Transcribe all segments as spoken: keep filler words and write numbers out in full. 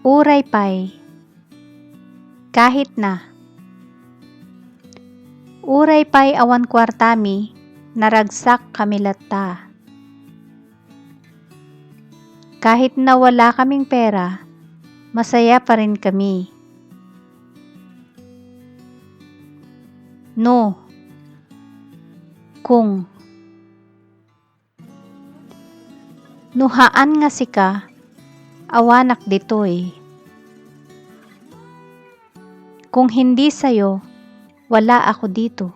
Uray pay. Kahit na. Uray pay awan kuartami, naragsak kami latta. Kahit na wala kaming pera, masaya pa rin kami. No. Kung. No haan nga sika, awanak ditoy. Kung hindi sayo, wala ako dito.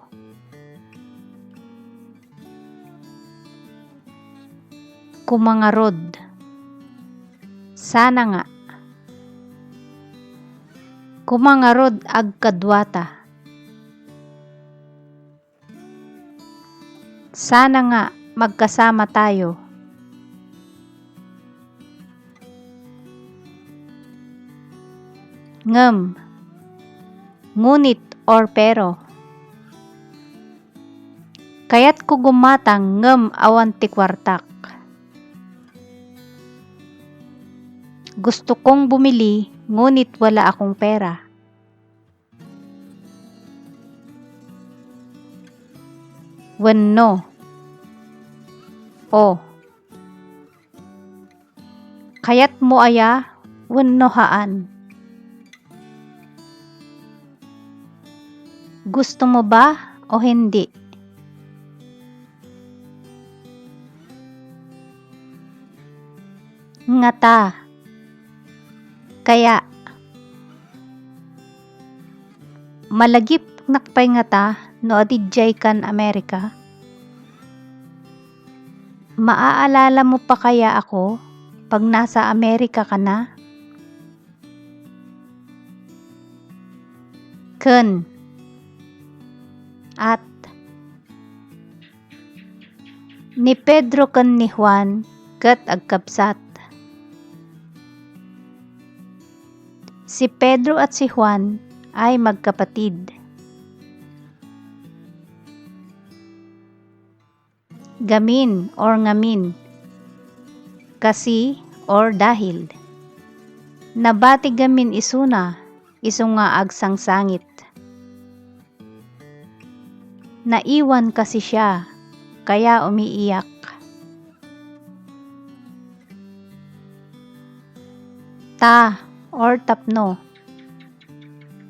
Kumangarod. Sana nga. Kumangarod agkaduata. Sana nga magkasama tayo. Ngem, ngunit or pero. Kayatko gumatang ngem awan ti kuartak. Gusto kong bumili ngunit wala akong pera. Wenno. O. Kayatmo aya wenno haan? Gusto mo ba o hindi? Ngata. Kaya. Malagipnak pay ngata no adidiay kan Amerika? Maaalala mo pa kaya ako pag nasa Amerika ka na? Ken. At. Ni Pedro ken ni Juan ket agkabsat. Si Pedro at si Juan ay magkapatid. Gamin or ngamin. Kasi or dahil. Nabati gamin isuna, isu nga agsangsangit. Naiwan kasi siya, kaya umiiyak. Ta or tapno.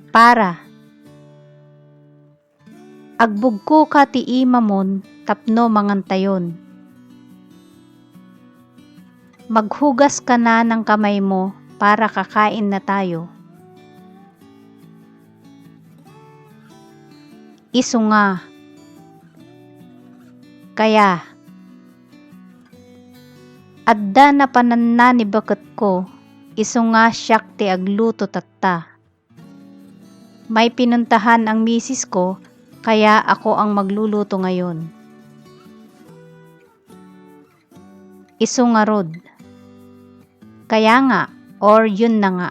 Para. Agbugkoka ti imamon tapno mangantayon. Maghugas ka na ng kamay mo para kakain na tayo. Isu nga. Kaya. Adda napananna ni baketko, isu nga siak ti agluto tatta. May pinuntahan ang misis ko, kaya ako ang magluluto ngayon. Isu ngarud. Kaya nga, or yun na nga.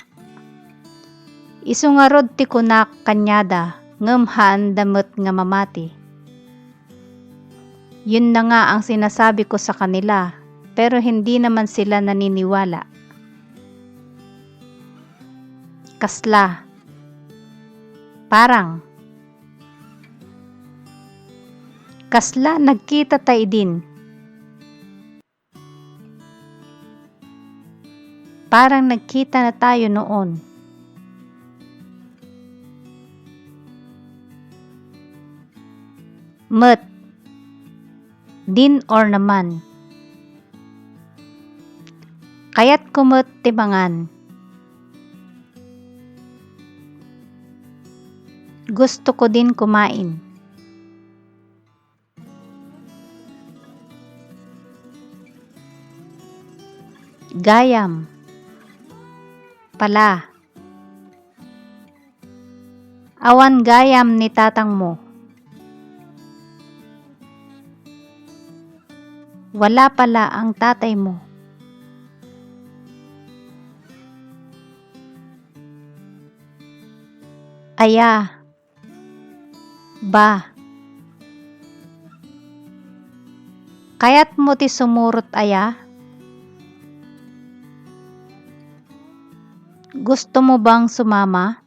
Isu ngarud ti kunak kaniada, ngem haanda met nga mamati. Yun na nga ang sinasabi ko sa kanila, pero hindi naman sila naniniwala. Kasla. Parang. Kasla nagkita ta idin. Parang nagkita na tayo noon. Met. Din or naman. Kayatko met ti mangan. Gusto ko din kumain. Gayam. Pala. Awan gayam ni tatang mo. Wala pala ang tatay mo. Aya. Ba. Kayat mo ti sumurot aya? Gusto mo bang sumama?